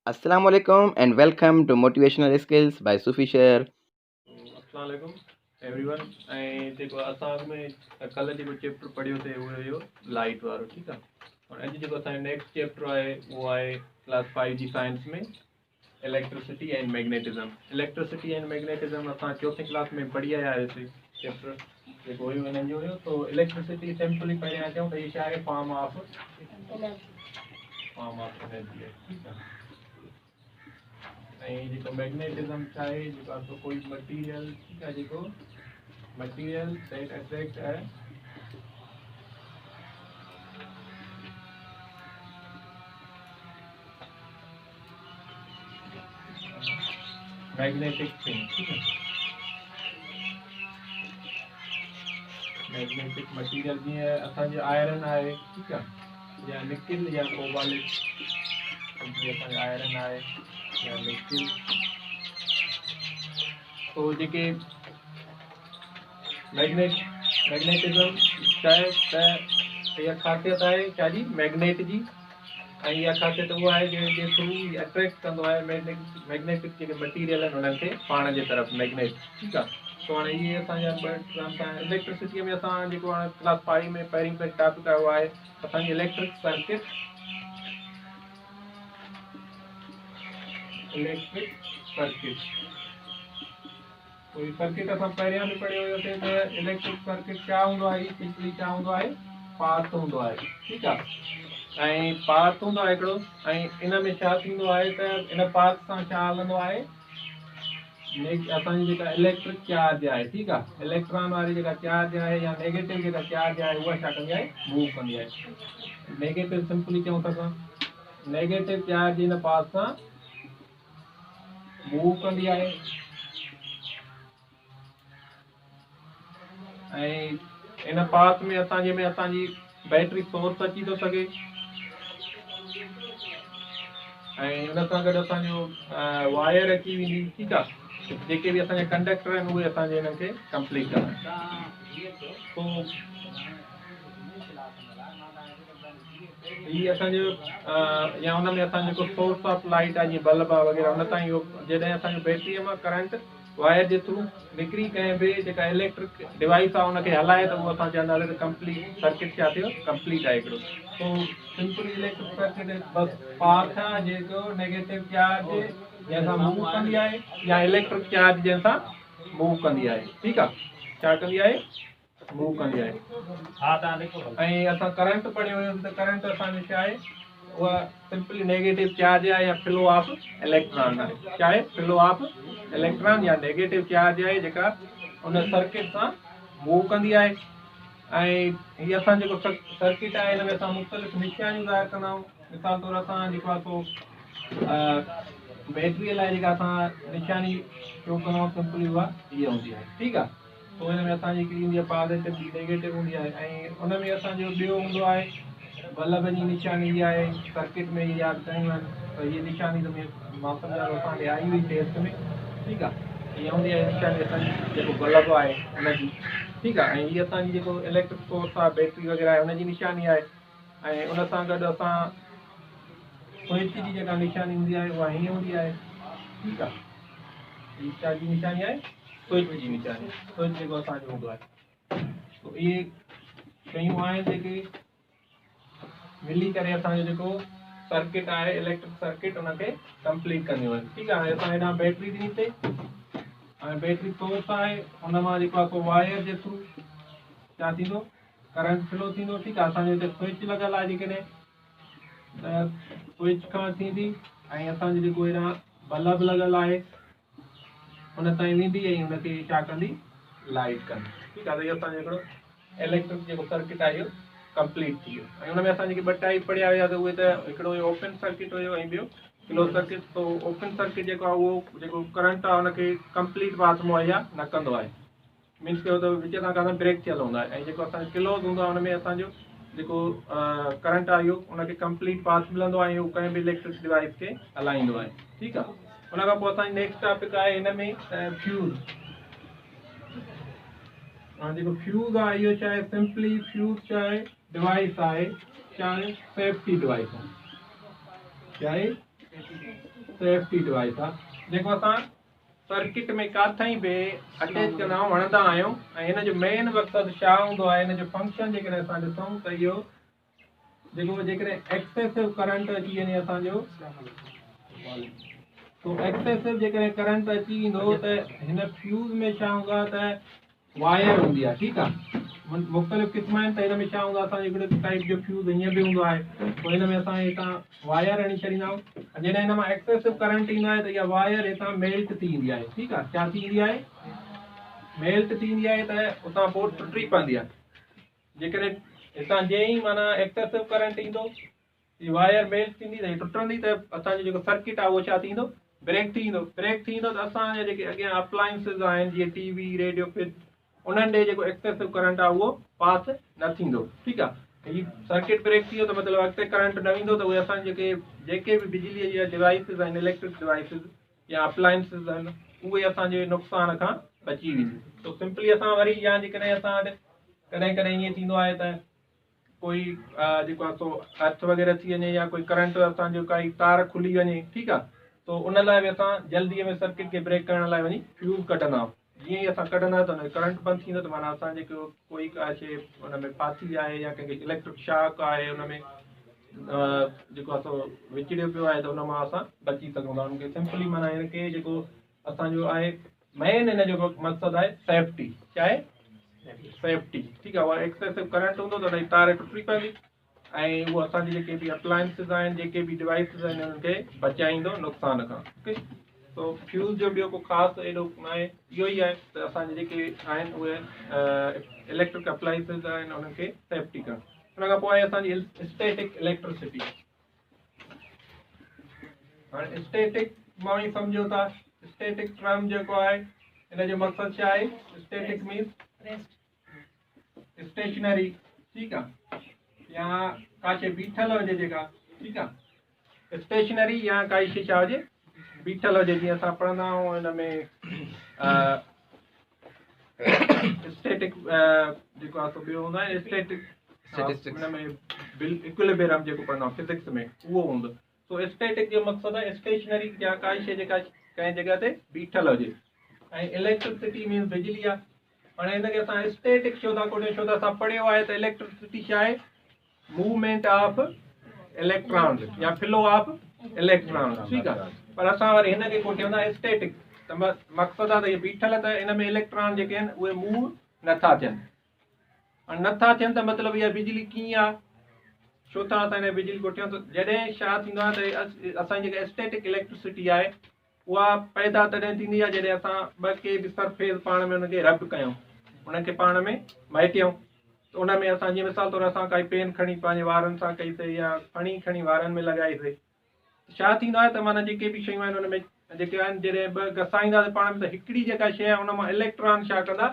Assalamu alaikum and welcome to Motivational Skills by Sufi Sher. اسلام عليڪم every one. ۽ جيڪو اسان اڳ ۾ ڪلهه جيڪو چيپٽر پڙهيو ٿي اهو هيو لائيٽ وارو، ٺيڪ آهي. اور اڄ جيڪو اسان جو نيڪسٽ چيپٽر آهي اهو آهي ڪلاس 5 جي science ۾ electricity and magnetism. Electricity and magnetism اسان چوٿين ڪلاس ۾ پڙهي آيا آهيوسين. چيپٽر جيڪو هيو هنن جو هيو. تو اليڪٽرسٽي سمپلي پهريان چئون ته هي ڇا آهي؟ فارم آف انرجي آهي، ٺيڪ آهي. ۽ جيڪو ميگنيٽزم ڇا آهي؟ جيڪو آهي سو ڪوئي مٽيريل، ٺيڪ آهي، جيڪو مٽيريل that attract آهي मैग्नेटिक थिंग, ठीक है, मैग्नेटिक मटीरियल जीअं असांजो आयरन आहे, ठीकु आहे, या निकिल या कोबाल्ट, जीअं असांजो आयरन आहे या निकिल। पोइ जेके मैग्नेटिज़म छा आहे त इहा ख़ासियत आहे छाजी? मैग्नेट जी। ऐं इहा ख़ासियत उहा आहे जंहिंजे थ्रू अट्रैक्ट कंदो आहे मैग्नेटिक जेके मटीरियल आहिनि उन्हनि खे पाण जे तरफ़, मैग्नेट, ठीकु आहे। त हाणे इहे असांजा ॿ टर्म्स आहिनि इलेक्ट्रिसिटीअ में। असां जेको हाणे क्लास 5 में पहिरीं पहिरीं टॉपिक आयो आहे असांजी इलेक्ट्रिक सर्किट। इलेक्ट्रिक सर्किट, कोई सर्किट असां पहिरियां बि पढ़ियो हुयोसीं त इलेक्ट्रिक सर्किट छा हूंदो आहे? सिंपली छा हूंदो आहे? पाथ हूंदो आहे, ठीकु आहे। ऐं पाथ हूंदो आहे हिकिड़ो, ऐं इन में छा थींदो आहे त इन पाथ सां छा हलंदो आहे? असांजी जेका इलेक्ट्रिक चार्ज आहे, ठीकु आहे, इलेक्ट्रॉन वारी जेका चार्ज आहे या नेगेटिव जेका चार्ज आहे, उहा छा कंदी आहे? मूव कंदी आहे। नेगेटिव सिंपली चऊं था असां, नेगेटिव चार्ज इन पाथ सां मूव कंदी आहे ऐं इन पाथ में असांजे में असांजी बैटरी सोर्स अची थो सघे ऐं उन सां गॾु असांजो वायर अची वेंदी, ठीकु आहे। जेके बि असांजा कंडक्टर आहिनि उहे असांजे हिननि खे कंप्लीट कंदा। पोइ हीअ असांजो या हुन में असांजो जेको सोर्स ऑफ लाइट आहे, जीअं बल्ब आहे वग़ैरह, हुन ताईं इहो जॾहिं असांजो बैटरीअ मां करंट वायर जे थ्रू निकिरी कंहिं बि जेका इलेक्ट्रिक डिवाइस आहे हुनखे हलाए त उहो असां चवंदासीं त कंप्लीट सर्किट छा थियो? कंप्लीट आहे हिकिड़ो। पोइ सिंपली इलेक्ट्रिक सर्किट बसि पाथ आहे जेको नेगेटिव चार्ज जंहिंसां मूव कंदी आहे या इलेक्ट्रिक चार्ज जंहिंसां मूव कंदी आहे, ठीकु आहे। छा कंदी आहे? मूव कंदी आहे। ऐं असां करंट पढ़ियो हुयो त करंट असांजो छा आहे? उहा सिंपली नेगेटिव चार्ज आहे या फ्लो ऑफ इलेक्ट्रॉन आहे। छा आहे? फ्लो ऑफ इलेक्ट्रॉन या नेगेटिव चार्ज आहे जेका उन सर्किट सां मूव कंदी आहे। ऐं हीअ असांजो जेको सर्किट आहे, हिन में असां मुख़्तलिफ़ निशानियूं ज़ाहिर कंदा आहियूं। मिसाल तौरु असां जेको आहे सो बैटरीअ लाइ जेका असां निशानी शो कंदा आहियूं, सिंपली उहा इहा हूंदी आहे, ठीकु आहे। पोइ हिन में असांजी हिकिड़ी हूंदी आहे पॉज़िटिव, ॿी नेगेटिव हूंदी आहे। ऐं उन में असांजो ॿियो हूंदो आहे बल्ब जी निशानी इहा आहे। सर्किट में इहे यादि कयूं आहिनि त इहा निशानी त मां सम्झां थो असांखे आई हुई टेस्ट में, ठीकु आहे। इहा हूंदी आहे निशानी असांजी जेको बल्ब आहे हुनजी, ठीकु आहे। ऐं हीअ असांजी जेको इलेक्ट्रिक सोर्स आहे, बैटरी वग़ैरह आहे, हुनजी निशानी आहे। ऐं उन सां गॾु असां स्विच जी जेका निशानी हूंदी आहे उहा हीअं हूंदी आहे, ठीकु आहे। हीअ छा जी निशानी आहे? स्विच जी निशानी, स्विच जेको असांजो हूंदो आहे। त इहे शयूं आहिनि जेके मिली करे असांजो जेको सर्किट आहे, इलेक्ट्रिक सर्किट, हुनखे कंप्लीट कंदियूं आहिनि, ठीकु आहे। हाणे असां हेॾां बैटरी ॾिनी अथई, हाणे बैटरी सोर्स आहे, हुन मां जेको आहे सो वायर जे थ्रू छा थींदो? करंट फ्लो थींदो, ठीकु आहे। असांजे हिते स्विच लॻल आहे, जेकॾहिं त स्विच खां थींदी ऐं असांजो जेको हेॾां बल्ब लॻल आहे हुन ताईं वेंदी ऐं हुनखे छा कंदी? लाइट कंदी, ठीकु आहे। त इहो असांजो हिकिड़ो इलेक्ट्रिक जेको सर्किट आहे इहो कंप्लीट थी वियो। ऐं हुन में असां जेके ॿ टाइप पढ़िया हुया त उहे त हिकिड़ो हुयो ओपन सर्किट हुयो ऐं ॿियो क्लोज सर्किट। त ओपन सर्किट जेको आहे उहो जेको करंट आहे हुनखे कंप्लीट पाथ मुहैया न कंदो आहे, मीन्स कयो त विच सां कान ब्रेक थियल हूंदो आहे। ऐं जेको असांजो क्लोज हूंदो आहे हुन में असांजो जेको करंट आहे इहो हुनखे कंप्लीट पाथ मिलंदो आहे ऐं उहो कंहिं बि इलेक्ट्रिक डिवाइस खे हलाईंदो आहे, ठीकु आहे। उन खां पोइ असांजी नेक्स्ट टॉपिक आहे हिन में फ्यूज़। हाणे जेको फ्यूज़ आहे इहो छा आहे? सिंपली फ्यूज़ छा आहे? डिवाइस आहे, छा आहे? सेफ्टी डिवाइस आहे। छा आहे? سيفٽي ڊوائيس آهي جيڪو اسان سرڪٽ ۾ ڪاٿئين به اٽيچ ڪندا آهيون، هڻندا آهيون ۽ هن جو مين مقصد ڇا هوندو آهي، هن جو فنڪشن جيڪڏهن اسان ڏسون ته اهو جيڪو جيڪڏهن ايڪسيسو ڪرنٽ اچي وڃي اسان جو، تو ايڪسيسو جيڪڏهن ڪرنٽ اچي ويندو ته هن فيوز ۾ ڇا هوندو آهي ته وائر هوندي آهي، ٺيڪ آهي. مختلف قسم آهن ته هن ۾ ڇا هوندو آهي، اسان جو هڪڙو ٽائيپ جو فيوز هيئن به هوندو آهي، پوء هن ۾ اسان هتان وائر هڻي ڇڏيندا آهيون ۽ جڏهن هن مان ايڪسيسو ڪرنٽ ايندو آهي ته اها وائر هتان ميلٽ ٿي ويندي آهي، ٺيڪ آهي. ڇا ٿي ويندي آهي؟ ميلٽ ٿي ويندي آهي ته اتان پوء ٽٽي پوندي آهي. جيڪڏهن هتان جئين ئي معنيٰ ايڪسيسو ڪرنٽ ايندو، هي وائر ميلٽ ٿيندي ته هي ٽٽندي ته اسان جو جيڪو سرڪٽ آهي اهو ڇا ٿيندو؟ بريڪ ٿي ويندو. بريڪ ٿي ويندو ته اسان جا جيڪي اڳيان اپلائنسز آهن جيئن ٽي وي، ريڊيو، فرج، انهن ڏي جيڪو ايڪسيسو ڪرنٽ آهي اهو پاس نه ٿيندو، ٺيڪ آهي. هي سرڪٽ بريڪ ٿي ويو ته مطلب اڳتي ڪرنٽ نه ويندو ته اهي اسان جيڪي جيڪي به بجليء جا ڊوائسز آهن، اليڪٽرڪ ڊوائسز يا اپلائنسز آهن، اهي اسان جي نقصان کان بچي وينديون. سو سمپلي اسان وري يا جيڪڏهن اسان وٽ ڪڏهن ڪڏهن ائين ٿيندو آهي ته ڪوئي جيڪو آهي سو ارٿ وغيره ٿي وڃي يا ڪوئي ڪرنٽ اسان جو ڪائي تار کلي وڃي، ٺيڪ آهي، تو ان لاء به اسان جلدي ۾ سرڪٽ کي بريڪ ڪرڻ لاء وڃي فيوز ڪڍندا آهيون. جيئن ئي اسان ڪڍندا آهيون ته ان جو ڪرنٽ بند ٿيندو ته معنيٰ اسان جيڪو ڪوئي ڪا شيء ان ۾ ڦاٿي آهي يا ڪنهن کي اليڪٽرڪ شاڪ آهي ان ۾ جيڪو آهي سو وچڙيو پيو آهي ته ان مان اسان بچي سگهون ٿا. ان کي سمپلي معنيٰ هن کي جيڪو اسان جو آهي مين هن جو مقصد آهي سيفٽي، ڇا آهي؟ سيفٽي، ٺيڪ آهي. اها ايڪسيسو ڪرنٽ هوندو ته ان جي تار ٽٽي پوندي ۽ اهو اسان جي جيڪي به اپلائنسز آهن، جيڪي به ڊوائسز آهن، انهن کي بچائيندو نقصان کان. اوڪي، سو فيوز جو ٻيو ڪو خاص ايڏو نه آهي، اهو ئي آهي ته اسان جي جيڪي آهن اهي اليڪٽرڪ اپلائنسز آهن انهن کي سيفٽي ڪرڻ. ان کان پوء آهي اسان جي اسٽيٽڪ اليڪٽرسٽي. هاڻي اسٽيٽڪ مان ئي سمجهو ٿا، اسٽيٽڪ ٽرم جيڪو آهي ان جو مقصد ڇا آهي؟ اسٽيٽڪ مينس اسٽيشنري، ٺيڪ آ، يا ڪا شي بيٺل هجي جيڪا، ٺيڪ آ، اسٽيشنري يا ڪائي شي ڇا هجي بيٺل هجي، جيئن اسان پڙهندا آهيون ان ۾ اسٽيٽڪ جيڪو آهي سو ٻيو هوندو آهي اسٽيٽڪ ان ۾ بل اڪوليبرم جيڪو پڙهندا آهيون فزڪس ۾ اهو هوندو. سو اسٽيٽڪ جو مقصد آهي اسٽيشنري يا ڪائي شيء جيڪا ڪنهن جڳهه تي بيٺل هجي، ۽ اليڪٽرسٽي مينس بجلي آهي. هاڻي هن کي اسان اسٽيٽڪ ڇو ٿا ڪوٺيون؟ ڇو ته اسان پڙهيو آهي ته اليڪٽرسٽي ڇا آهي؟ موومينٽ آف اليڪٽرانز يا فلو آف اليڪٽرانز، ٺيڪ آهي. پر اسان وري هن کي ڪوٺيون ٿا اسٽيٽڪ ته مقصد آهي ته اهي بيٺل، ته ان ۾ اليڪٽران جيڪي آهن اهي موو نٿا ٿين، ۽ نٿا ٿين ته مطلب اها بجلي ڪيئن آهي؟ ڇو ٿا اسان هن بجلي ڪوٺيون؟ ته جڏهن ڇا ٿيندو آهي ته اسان جي جيڪا اسٽيٽڪ اليڪٽرسٽي آهي اها پيدا تڏهن ٿيندي آهي جڏهن اسان ٻه ڪي به سرفيس پاڻ ۾ ان کي رب ڪيون، انهن کي پاڻ ۾ مائٽيون، ته ان ۾ اسان جيئن مثال طور اسان ڪائي پين کڻي پنهنجي وارن سان ڪئي سي يا ڦڻي کڻي وارن ۾ لڳائي سي، ڇا ٿيندو آهي ته معنيٰ جيڪي به شيون آهن ان ۾ جيڪي آهن جڏهن ٻه گسائينداسين پاڻ ۾ ته هڪڙي جيڪا شيء آهي ان مان اليڪٽران ڇا ڪندا؟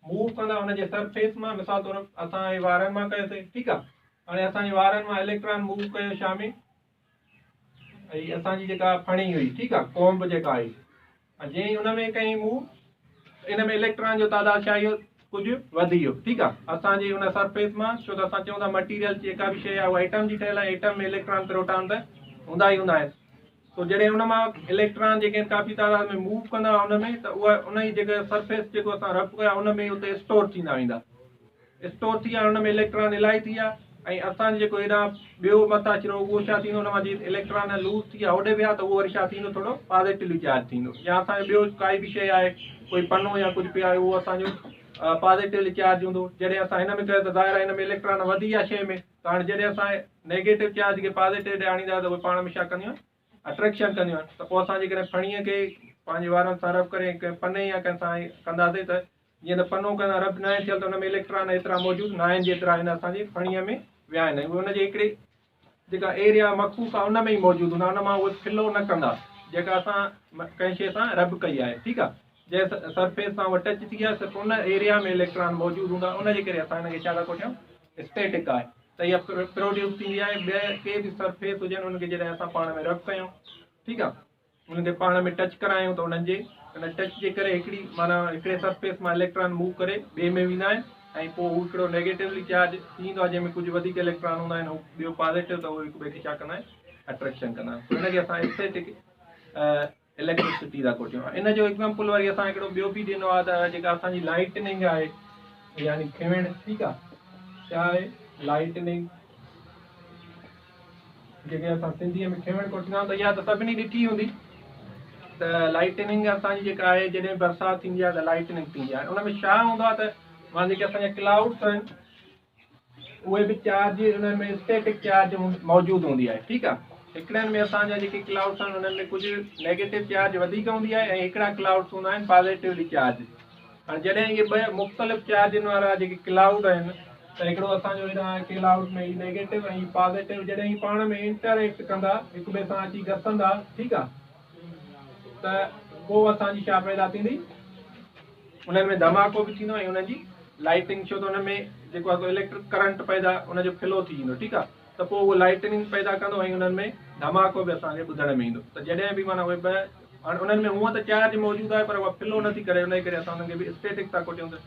موو ڪندا ان جي سرفيس مان. مثال طور اسان هي وارن مان ڪيوسي، ٺيڪ آهي، هاڻي اسان جي وارن مان اليڪٽران موو ڪيو ڇا ۾؟ ۽ اسان جي جيڪا ڦڻي هئي، ٺيڪ آ، ڪومب جيڪا آئي، ۽ جئين ان ۾ ڪئين مون ان ۾ اليڪٽران جو تعداد ڇا آيو؟ ڪجهه وڌي ويو، ٺيڪ آ، اسان جي ان سرفيس مان. ڇو ته اسان چئون ٿا مٽيريل جيڪا به شيء آ اها ايٽم جي ٺهيل آهي، ايٽم ۾ اليڪٽران پروٽان ته هوندا ئي هوندا آهن. سو جڏهن ان مان اليڪٽران جيڪي آهن ڪافي تعداد ۾ موو ڪندا ان ۾ ته اها ان جي جيڪا سرفيس جيڪو اسان رب ڪيا ان ۾ اتي اسٽور ٿيندا ويندا، اسٽور ٿي ويا، ان ۾ اليڪٽران الاهي ٿي ويا، ۽ اسان جو جيڪو هيڏانهن ٻيو مٿاڇرو اهو ڇا ٿيندو؟ ان مان جي اليڪٽران لوز ٿي ويا هوڏي ويا ته اهو وري ڇا ٿيندو؟ ٿورو پازيٽولي چارج ٿيندو. يا اسان جو ٻيو ڪائي به شيء آهي، ڪوئي پنو يا ڪجهه پيو آهي، اهو اسان جو پازيٽولي چارج هوندو. جڏهن اسان هن ۾ ڪيو ته ظاهر آهي هن ۾ اليڪٽران وڌي ويا شيء ۾، ته هاڻي جڏهن اسان نيگيٽو چارج کي پازيٽو ڏي آڻيندا ته اهي پاڻ ۾ ڇا ڪنديون آهن؟ اٽريڪشن ڪنديون آهن. ته پوء اسان جيڪڏهن ڦڻيء کي پنهنجي وارن سان رب ڪري ڪنهن پني يا ڪنهن سان ڪنداسين ته جيئن ته پنو ڪنهن سان رب ناهي ٿيل ته ان ۾ اليڪٽران ايترا موجود ناهن جيترا هن اسان جي ڦڻيء ۾ ويا آهن، ۽ اهي ان جي هڪڙي جيڪا ايريا مخصوص آهي ان ۾ ئي موجود هوندا، ان مان اهي فلو نه ڪندا جيڪا اسان ڪنهن شيء سان رب ڪئي آهي، ٺيڪ آهي، جنهن سرفيس سان اها ٽچ ٿي آهي صرف ان ايريا ۾ اليڪٽران موجود هوندا، ان جي ڪري اسان هن کي ڇا ٿا ڪوٺيون؟ اسٽيٽڪ آهي ته اها پروڊيوس ٿيندي آهي ٻه ڪي به سرفيس هجن ان کي جڏهن اسان پاڻ ۾ رب ڪيون، ٺيڪ آهي، انهن کي پاڻ ۾ ٽچ ڪرايون ته انهن جي ان ٽچ جي ڪري هڪڙي معنيٰ هڪڙي سرفيس مان اليڪٽران موو ڪري ٻئي ۾ ويندا آهن، ۽ پوء هو هڪڙو نيگيٽولي چارج ٿي ويندو آهي جنهن ۾ ڪجهه وڌيڪ اليڪٽران هوندا آهن، هو ٻيو پازيٽو، ته اهي هڪ ٻئي کي ڇا ڪندا آهن؟ اٽريڪشن ڪندا آهن. سو هن کي اسان اسٽيٽڪ اليڪٽرسٽي ٿا ڪوٺيون. ان جو ايگزامپل وري اسان هڪڙو ٻيو به ڏنو آهي ته جيڪا اسان جي لائٽننگ آهي يعني کيوڻ، ٺيڪ آهي، ڇا آهي لائٽننگ، جيڪي اسان سنڌيء ۾ کيوڻ ڪوٺيندا آهيون، ته اها ته سڀني ڏٺي هوندي ته لائٽننگ اسان جي جيڪا آهي جڏهن برسات ٿيندي آهي ته لائٽننگ ٿيندي آهي. ان ۾ ڇا هوندو آهي ته مان جيڪي اسان جا ڪلائوڊس آهن اهي به چارج، انهن ۾ اسٽيٽڪ چارج موجود هوندي آهي، ٺيڪ آهي. هڪڙن ۾ اسان جا جيڪي ڪلائوڊس آهن انهن ۾ ڪجهه نيگيٽو چارج وڌيڪ هوندي آهي ۽ هڪڙا ڪلائوڊس هوندا آهن پازيٽولی چارج. هاڻي جڏهن اهي ٻه مختلف چارجن وارا جيڪي ڪلائوڊ آهن ته هڪڙو اسان جو هيڏانهن ڪلائوڊ ۾ هي نيگيٽو ۽ هي پازيٽو، جڏهن هي پاڻ ۾ انٽر ايڪٽ ڪندا، هڪ ٻئي سان اچي گسندا، ٺيڪ آهي، ته پوء اسان جي ڇا پيدا ٿيندي، انهن ۾ ڌماڪو به ٿيندو ۽ انهن جي لائٽنگ، ڇو ته ان ۾ جيڪو آهي اليڪٽرڪ ڪرنٽ پيدا ان جو فلو ٿي ويندو، ٺيڪ آهي، ته پوء اهو لائٽننگ پيدا ڪندو ۽ انهن ۾ ڌماڪو به اسان کي ٻڌڻ ۾ ايندو. ته جڏهن به معنيٰ اهي ٻه، هاڻي انهن ۾ هونء ته چارج موجود آهي پر اها فلو نٿي ڪري، ان جي ڪري اسان انهن کي به اسٽيٽڪ ٿا ڪوٺيون ته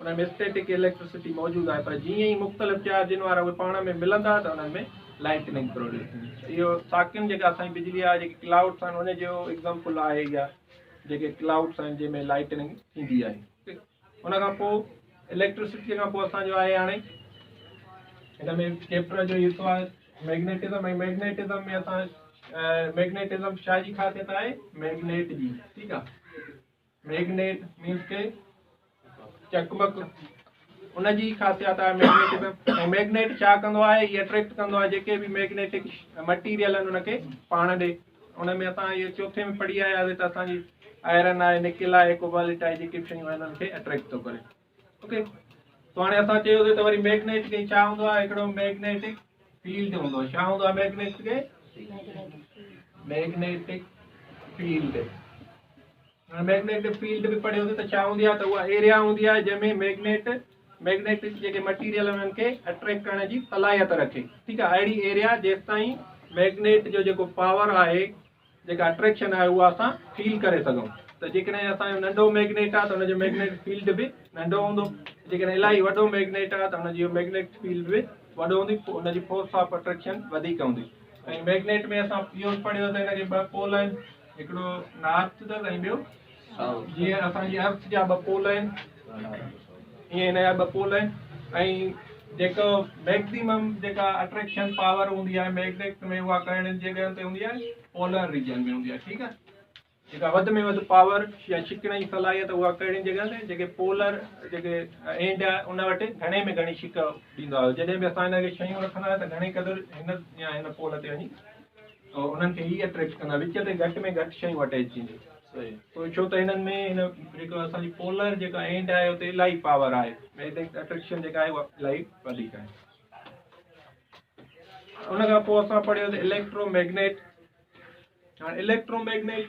انهن ۾ اسٽيٽڪ اليڪٽرسٽي موجود آهي، پر جيئن ئي مختلف چارجن وارا اهي پاڻ ۾ ملندا ته انهن ۾ لائٽننگ پروڊيوس ٿيندي. اهو ساڪن جيڪا اسان جي بجلي آهي، جيڪي ڪلائوڊس آهن ان جو ايگزامپل آهي اها جيڪي ڪلائوڊس آهن جنهن ۾ لائٽننگ ٿيندي آهي. ان کان پوء اليڪٽرسٽي کان پوء اسان جو آهي هاڻي هن ۾ چيپٽر جو حصو آهي ميگنيٽزم، ۽ ميگنيٽزم ۾ اسان ميگنيٽزم ڇا جي خاصيت آهي، ميگنيٽ جي، ٺيڪ آهي. ميگنيٽ مينس ڪي چقمق، ان جي خاصيت آهي ميگنيٽزم. ۽ ميگنيٽ ڇا ڪندو آهي، هي اٽريڪٽ ڪندو آهي جيڪي به ميگنيٽڪ مٽيريل آهن ان کي پاڻ ڏي. ان ۾ اسان اهو چوٿين ۾ پڙهي آيا آهيون ته اسان جي آئرن آهي، نڪل آهي، ڪوبالٽ آهي، جيڪي به شيون آهن انهن کي اٽريڪٽ ٿو ڪري. اوڪي، تو هاڻي اسان چيوسي ته وري ميگنيٽ کي ڇا هوندو آهي، هڪڙو ميگنيٽڪ فيلڊ هوندو آهي. ڇا هوندو آهي ميگنيٽ کي؟ Magnetic field. هاڻي ميگنيٽڪ فيلڊ به پڙهيوسي ته ڇا هوندي آهي ته اها ايريا هوندي آهي جنهن ۾ ميگنيٽڪ جيڪي مٽيريل انهن کي اٽريڪٽ ڪرڻ جي صلاحيت رکي، ٺيڪ آهي. اهڙي ايريا جيستائين ميگنيٽ جو جيڪو پاور آهي، جيڪا اٽريڪشن آهي، اها اسان فيل ڪري سگهون. ته جيڪڏهن اسان جو ننڍو ميگنيٽ آهي ته ان جو ميگنيٽ فيلڊ به ننڍو هوندو، جيڪڏهن الاهي وڏو ميگنيٽ آهي ته ان جو ميگنيٽ فيلڊ به وڏو هوندي، ان جي فورس آف اٽريڪشن وڌيڪ هوندي. ۽ ميگنيٽ ۾ اسان اهو پڙهيو ته هن کي ٻه پول آهن، هڪڙو نارٿ اٿس ۽ ٻيو سائوٿ. جيئن اسان جي ارٿ جا ٻه پول آهن ائين هن جا ٻه پول آهن. ۽ جيڪو ميڪسيمم جيڪا اٽريڪشن پاور هوندي آهي ميگنيٽ ۾ اها ڪهڙين جڳهين تي هوندي آهي، پولر ريجن ۾ هوندي آهي، ٺيڪ آهي. جيڪا وڌ ۾ وڌ پاور يا ڇڪڻ جي صلاحيت اها ڪهڙين جڳهين تي، جيڪي پولر جيڪي اينڊ آهي ان وٽ گهڻي ۾ گهڻي ڇڪ ڏيندو آهي. جڏهن به اسان هن کي شيون رکندا آهيون ته گهڻي قدر هن يا هن پول تي وڃي انهن کي هي اٽريڪٽ ڪندا، وچ تي گهٽ ۾ گهٽ شيون اٽيچ ٿينديون. پوء ڇو ته هنن ۾ هن جيڪو اسان جي پولر جيڪا اينڊ آهي اتي الاهي پاور آهي، ميگنيٽڪ اٽريڪشن جيڪا آهي اها الاهي وڌيڪ آهي. ان کان پوء اسان پڙهيو ته اليڪٽرو ميگنيٽ. هاڻي اليڪٽرو ميگنيٽ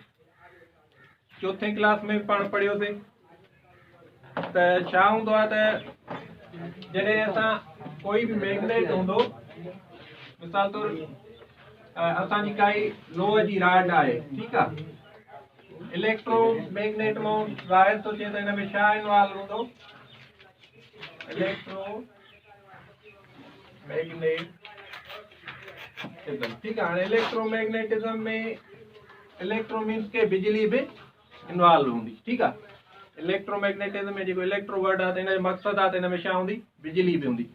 چوٿين ڪلاس ۾ به پاڻ پڙهيوسي ته ڇا هوندو آهي ته جڏهن اسان ڪوئي به ميگنيٽ هوندو، مثال طور اسان جي ڪائي لوهه جي راڊ آهي، ٺيڪ آهي، اليڪٽرو ميگنيٽ مان ظاهر ٿو ٿئي ته هن ۾ ڇا انوالو هوندو، اليڪٽرو ميگنيٽزم، ٺيڪ آهي. هاڻي اليڪٽرو ميگنيٽزم ۾ اليڪٽرو مينس ڪي بجلي به انوالو هوندي، ٺيڪ آهي. اليڪٽرو ميگنيٽزم ۾ جيڪو اليڪٽرو ورڊ آهي ته ان جو مقصد آهي ته ان ۾ ڇا هوندي، بجلي به هوندي.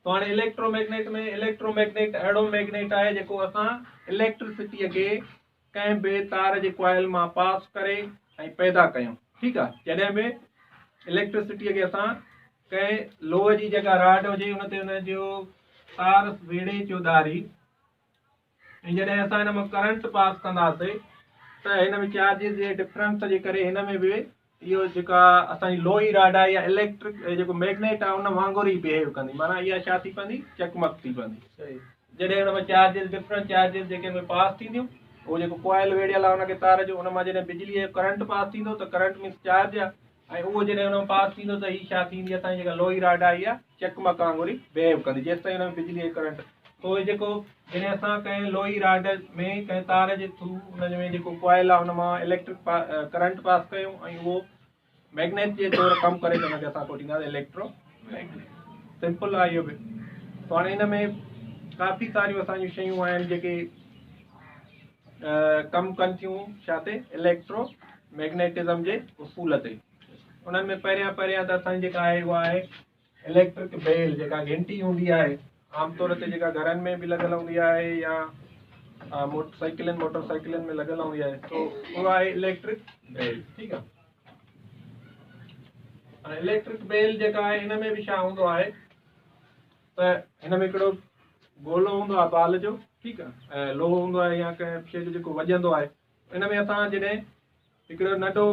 تو هاڻي اليڪٽرو ميگنيٽ ۾ اليڪٽرو ميگنيٽ اهڙو ميگنيٽ آهي جيڪو اسان اليڪٽرسٽيء کي ڪنهن به تار جي ڪوائل مان پاس ڪري ۽ پيدا ڪيون، ٺيڪ آهي. جڏهن به اليڪٽرسٽيء کي اسان ڪنهن لوهه جي جيڪا راڊ هجي ان تي ان جو تار ويڙهي چوڌاري ۽ جڏهن اسان هن مان ڪرنٽ پاس ڪنداسين ته هن ۾ چارجز جي ڊفرنس جي ڪري هن ۾ به اهو جيڪا اسان جي لوهي راڊ آهي يا اليڪٽرڪ جيڪو ميگنيٽ آهي ان وانگر ئي بيهيو ڪندي، معنيٰ اها ڇا ٿي پوندي، چقمق ٿي پوندي. جڏهن هن مان چارجز ڊفرنٽ چارجز جيڪي هن ۾ پاس ٿينديون، اهو جيڪو ڪوائل ويڙهيل آهي ان کي تار جو، ان مان جڏهن بجليء جو ڪرنٽ پاس ٿيندو ته ڪرنٽ مينس چارج آهي ۽ اهو جڏهن ان مان پاس ٿيندو ته هي ڇا ٿيندي، اسان جي جيڪا لوهي راڊ آهي اها چقمق وانگر ئي بيهيو ڪندي جيستائين ان ۾ بجليء جو ڪرنٽ. پوء جيڪو جڏهن اسان ڪنهن لوهي راڊ ۾ ڪنهن تار جي ٿرو ان ۾ جيڪو ڪوائل آهي ان مان اليڪٽرڪ ڪرنٽ پاس ڪيون ۽ اهو ميگنيٽ جي طور ڪم ڪري ته ان کي اسان ڪوٺينداسين اليڪٽرو ميگنيٽ. سمپل آهي اهو به. ته هاڻي ان ۾ ڪافي ساريون اسان جون شيون آهن جيڪي ڪم ڪن ٿيون ڇا تي؟ اليڪٽرو ميگنيٽزم جي اصول تي. انهن ۾ پهريان پهريان ته اسان جي جيڪا آهي اها آهي اليڪٽرڪ بيل، جيڪا گهنٽي هوندي آهي عام طور تي جيڪا گهرن ۾ به لڳل هوندي آهي يا موٽر سائيڪلن موٽر سائيڪلن ۾ لڳل هوندي آهي، تو اها آهي اليڪٽرڪ بيل. ٺيڪ آهي، هاڻي اليڪٽرڪ بيل جيڪا آهي ان ۾ به ڇا هوندو آهي ته هن ۾ هڪڙو گولو هوندو آهي بال جو، ٺيڪ آهي، ۽ لوهو هوندو آهي يا ڪنهن شيء جو جيڪو وڄندو آهي. ان ۾ اسان جڏهن هڪڙو ننڍو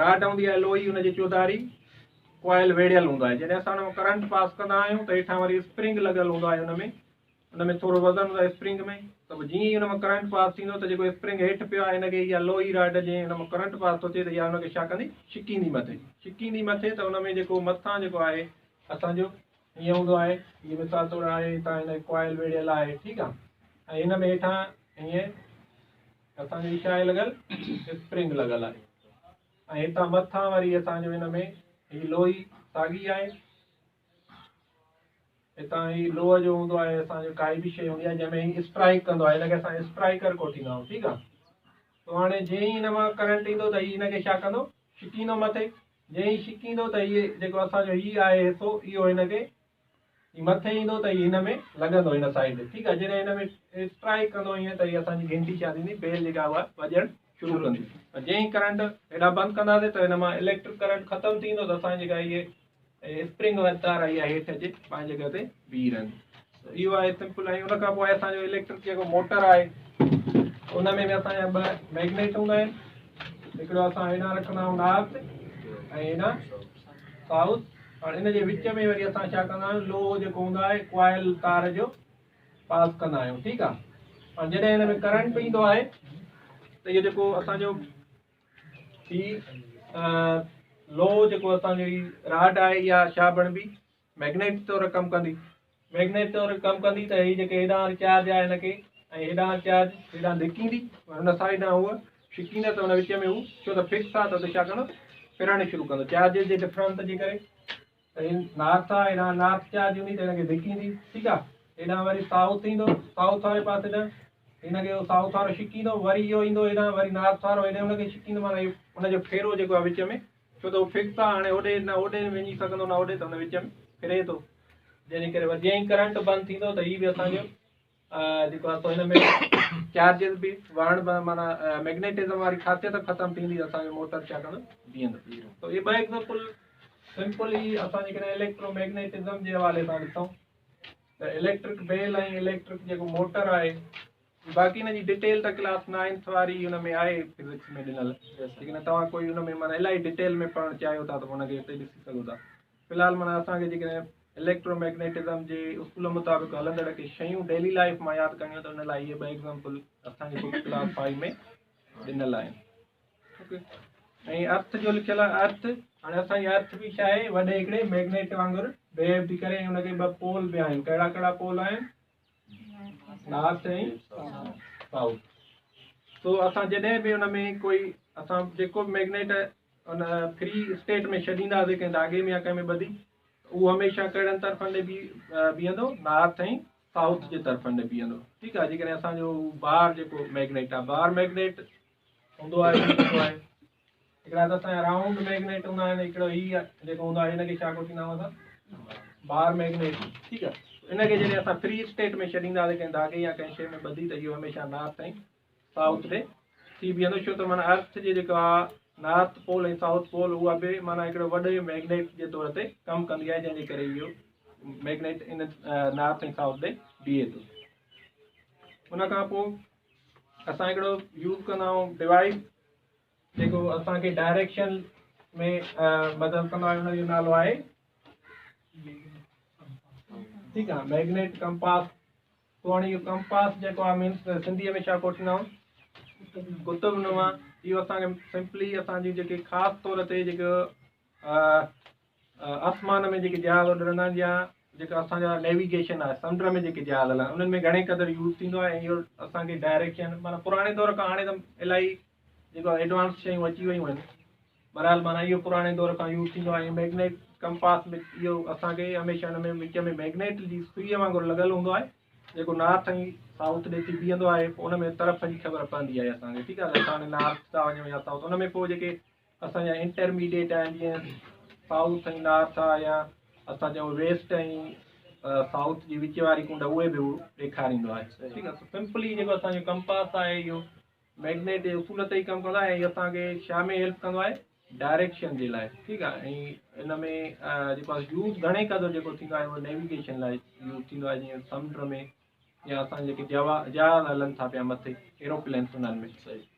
راڊ هوندي آهي لوهي، ان جي چوڌاري ڪوائل ويڙهيل هوندو آهي. جڏهن اسان ان مان ڪرنٽ پاس ڪندا آهيون ته هيٺان وري اسپرنگ لڳل هوندو آهي، ان ۾ ٿورو وزن هوندو آهي اسپرنگ ۾، ته پوء جيئن ئي ان مان ڪرنٽ پاس ٿيندو ته جيڪو اسپرنگ هيٺ پيو آهي ان کي اها لوهي راڊ جيئن ان مان ڪرنٽ پاس ٿو ٿئي ته اها ان کي ڇا ڪندي؟ ڇڪيندي مٿي، ڇڪيندي مٿي. ته ان ۾ جيڪو مٿان جيڪو آهي اسان جو ائين هوندو آهي، هي مثال طور آهي، هتان هن ڪوائل ويڙهيل آهي، ٺيڪ آهي، ۽ هن ۾ هيٺان ائين اسان جو ڇا آهي لڳل؟ اسپرنگ لڳل آهي، ۽ هتان مٿان وري اسان جو هن ۾ هي لوهي ساڳي آهي، هتان هي لوهه جو هوندو آهي اسان جو ڪائي به شيء هوندي آهي جنهن ۾ هي اسٽرائڪ ڪندو آهي، هن کي اسان اسٽرائڪر ڪوٺيندا آهيون. ٺيڪ آهي، تو هاڻي جيئن ئي هن مان ڪرنٽ ايندو ته هي هن کي ڇا ڪندو؟ ڇڪيندو مٿي. جيئن ئي ڇڪيندو ته هي جيڪو اسان جو هي آهي حصو اهو هن کي هي مٿي ايندو ته هي هن ۾ لڳندو هن سائيڊ تي. ٺيڪ آهي، جڏهن هن ۾ اسٽرائڪ ڪندو ائين ته هي اسان جي گهنٽي ڇا ٿيندي؟ بيل جيڪا اها وڄڻ شروع ڪندي. جيئن ئي ڪرنٽ هيڏانهن بند ڪنداسين ته هن مان اليڪٽرڪ ڪرنٽ ختم ٿي ويندو ته اسان جي جيڪا هي اسپرنگ واري تار آئي آهي هيٺ اچي پنهنجي جڳهه تي بيهي رهندي. اهو آهي سمپل. ۽ ان کان پوء اسان جو اليڪٽرڪ جيڪو موٽر آهي ان ۾ به اسان جا ٻه ميگنيٽ هوندا آهن، هڪڙو اسان هيڏانهن رکندا آهيون نارٿ ۽ هيڏانهن سائوٿ. هاڻي ان جي وچ ۾ وري اسان ڇا ڪندا آهيون؟ لوهه جيڪو هوندو آهي ڪوائل تار جو پاس ڪندا آهيون. ٺيڪ آهي، هاڻي جڏهن هن ۾ ڪرنٽ ايندو آهي ته اهو جيڪو اسان جو هي لوهه جيڪو اسان جو هي راڊ آهي اها ڇا بڻبي؟ ميگنيٽ طور ڪم ڪندي. ميگنيٽ طور ڪم ڪندي ته هي جيڪي هيڏانهن چارج آهي هن کي ۽ هيڏانهن چارج هيڏانهن ڌڪيندي، هن سائيڊ ڏانهن هوء ڇڪيندي ته هن وچ ۾ هو ڇو ته فڪس آهي ته اتي ڇا ڪندو؟ ڦرڻ شروع ڪندو چارجز جي ڊفرنس جي ڪري. ته هي نارٿ آهي، هيڏانهن نارٿ چارج هوندي ته هن کي ڌڪيندي. ٺيڪ آهي، هيڏانهن وري سائوٿ ايندو، سائوٿ واري پاسي ڏانهن هن کي سائوٿ وارو ڇڪيندو، وري اهو ايندو هيڏانهن، وري نارٿ وارو هيڏي هن کي ڇڪيندو، معنيٰ اهو ان جو ڦيرو جيڪو آهي وچ ۾ ڇو ته هو فڪس آهي، هاڻي هوڏي نه هوڏي وڃي سگهندو نه هوڏي، ته هن وچ ۾ ڦري ٿو، جنهن جي ڪري وري جيئن ئي ڪرنٽ بند ٿيندو ته هي به اسان جو جيڪو آهي سو هن ۾ چارجز به وهڻ به معنيٰ ميگنيٽزم واري خاصيت ختم ٿيندي، اسان جو موٽر ڇا ڪندو؟ بيهندو. ته اهي ٻه ايگزامپل سمپل ئي اسان جيڪڏهن اليڪٽرو ميگنيٽزم جي حوالي سان ڏسون ته اليڪٽرڪ بيل ۽ اليڪٽرڪ جيڪو موٽر آهي، باقي ان جي ڊيٽيل ته ڪلاس نائنٿ واري ان ۾ آهي فزڪس ۾ ڏنل، جيڪڏهن توهان ڪوئي ان ۾ معنيٰ الاهي ڊيٽيل ۾ پڙهڻ چاهيو ٿا ته ان کي اتي ڏسي سگهو ٿا. في الحال معنيٰ اسان کي جيڪڏهن اليڪٽرو ميگنيٽزم جي اصول مطابق هلندڙ ڪي شيون ڊيلي لائف مان ياد ڪرڻيون ته ان لاء اهي ٻه ايگزامپل اسان جي بڪ ڪلاس 5 ۾ ڏنل آهن. اوڪي، ۽ ارٿ جو لکيل آهي ارٿ، هاڻي اسان جي ارٿ به ڇا آهي؟ وڏي هڪڙي ميگنيٽ وانگر بيهيو ٿي ڪري ۽ ان کي ٻه پول به آهن. ڪهڙا ڪهڙا پول آهن؟ North ۽ south. سو اسان جڏهن به ان ۾ ڪوئي اسان جيڪو به ميگنيٽ ان فري اسٽيٽ ۾ ڇڏينداسين ڪنهن ڌاڳي ۾ يا ڪنهن ۾ ٻڌي، اهو هميشه ڪهڙن طرفن ڏي بيهندو؟ نارٿ ۽ سائوٿ جي طرفن ڏي بيهندو. ٺيڪ آهي، جيڪڏهن اسان جو بار جيڪو ميگنيٽ آهي، بار ميگنيٽ هوندو آهي، هوندو آهي هڪڙا ته اسان جا رائونڊ ميگنيٽ هوندا آهن، هڪڙو هي جيڪو هوندو آهي هن کي ڇا ڪوٺيندا آهيون اسان؟ بار ميگنيٽ. ٺيڪ آهي، ان کي جڏهن اسان فري اسٽيٽ ۾ ڇڏينداسين ڪنهن ڌاڳي يا ڪنهن شيء ۾ ٻڌي ته اهو هميشه نارٿ ۽ سائوٿ ڏي ٿي بيهندو، ڇو ته معنيٰ ارٿ جي جيڪا نارٿ پول ۽ سائوٿ پول اها به معنيٰ هڪڙو وڏي ميگنيٽ جي طور تي ڪم ڪندي آهي، جنهن جي ڪري اهو ميگنيٽ ان نارٿ ۽ سائوٿ ڏي بيهي ٿو. ان کان پوء اسان هڪڙو يوز ڪندا آهيون ڊوائس جيڪو اسان کي ڊائريڪشن ۾ مدد ڪندو آهي، ان جو نالو آهي، ٺيڪ آهي، ميگنيٽ ڪمپاس. تو هاڻي اهو ڪمپاس جيڪو آهي مينس سنڌيء ۾ ڇا ڪوٺيندا آهيون؟ قطب نما. اهو اسان کي سمپلي اسان جون جيڪي خاص طور تي جيڪو آسمان ۾ جيڪي جهاز اڏرندا آهن يا جيڪا اسان جا نيويگيشن آهي سمنڊ ۾ جيڪي جهاز هلندا آهن انهن ۾ گهڻي قدر يوز ٿيندو آهي. ۽ اهو اسان کي ڊائريڪشن معنيٰ پراڻي دور کان هاڻي ته الاهي جيڪو ايڊوانس شيون اچي ويون آهن، بهرحال معنيٰ اهو پراڻي دور کان يوز ٿيندو آهي. ۽ ميگنيٽ ڪمپاس ۾ اهو اسان کي هميشه ان ۾ وچ ۾ ميگنيٽ جي سئي وانگر لڳل هوندو آهي جيڪو نارٿ ۽ سائوٿ ڏي ٿي بيهندو آهي، پوء ان ۾ طرف جي خبر پوندي آهي اسان کي، ٺيڪ آهي، اسان هاڻي نارٿ ٿا وڃون يا سائوٿ. ان ۾ پوء جيڪي اسان جا انٽرميڊيٽ آهن، جيئن سائوٿ ۽ نارٿ آهي يا اسان چئون ويسٽ ۽ سائوٿ جي وچ واري ڪنڊ، اهي به هو ڏيکاريندو آهي، ٺيڪ آهي. سمپلي جيڪو اسان جو ڪمپاس آهي، اهو ميگنيٽ جي اصول تي ئي ڪم ڪندو آهي ۽ اسان کي ڇا ۾ هيلپ ڪندو آهي؟ ڊائريڪشن جي لاء، ٺيڪ آهي. ۽ ان ۾ جيڪو آهي يوز گهڻي قدر جيڪو ٿيندو آهي، اهو نيويگيشن لاء يوز ٿيندو آهي، جيئن سمنڊ ۾ يا اسان جيڪي جهاز هلن ٿا پيا مٿي، ايروپلينس، انهن ۾.